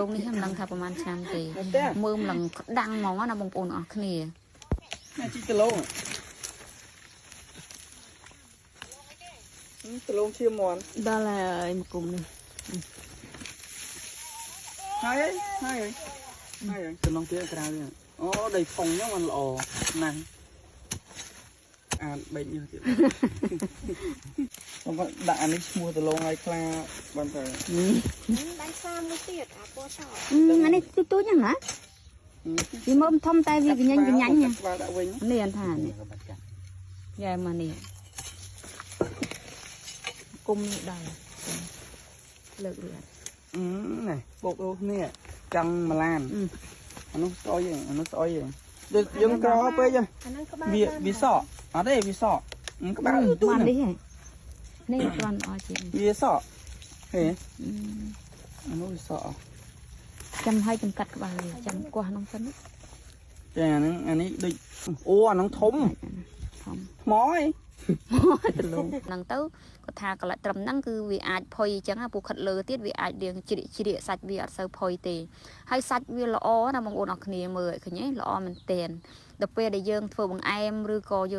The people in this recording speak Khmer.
ងនេះមិនដឹងថាប្រហែលឆ្នាំទេមើលមិនដឹងក្តាំងហ្មងណាបងប្អូនអរគ្នា ណាជីកឡងតលងឈាមមន់ ដល់ហើយមកគុំនេះ ហើយហើយហើយចំណងទៀតក្រៅនេះអូដីផុងហ្នឹងมันល្អណាស់អានបែកញើសទៀតខ្ញុំដាក់អានេះឈ្មោះតលងឲ្យខ្លាបានទៅ បាញ់ខ្លាមួយទៀតអាពណ៌ស អានេះទូទូចហ្នឹងណាវាមើមធំតែវាកញ្ញាញ់កញ្ញាញ់ ក្បាលដាក់វិញ នេះអនថានេះយ៉ែមកនេះគុំនេះដល់លើករួច នេះបោកអូនេះចង់ម្លានអានោះស្អុយអានោះស្អុយដូចយើងក្រពេកវាវាសក់អត់ទេវាសក់ក្បាលទូ នេះនេះគ្រាន់អស់ជាង វាសក់ហេអានោះវាសក់ ចាំឲ្យចំកាត់ក្បាលវាចាំកោះក្នុងសិន ចាហ្នឹងអានេះដូចអូអាហ្នឹងធំ ធំ ថ្មអី តលង ហ្នឹងទៅគាត់ថាកលិតត្រឹមហ្នឹងគឺវាអាចផុយអញ្ចឹងពូខិតលើទៀតវាអាចរៀងជ្រៀកជ្រៀកសាច់វាអត់សូវផុយទេហើយសាច់វាល្អណាបងប្អូនអរគ្នាមើលឃើញទេល្អមែនទែនដល់ពេលដែលយើងធ្វើបង្អែមឬក៏យើង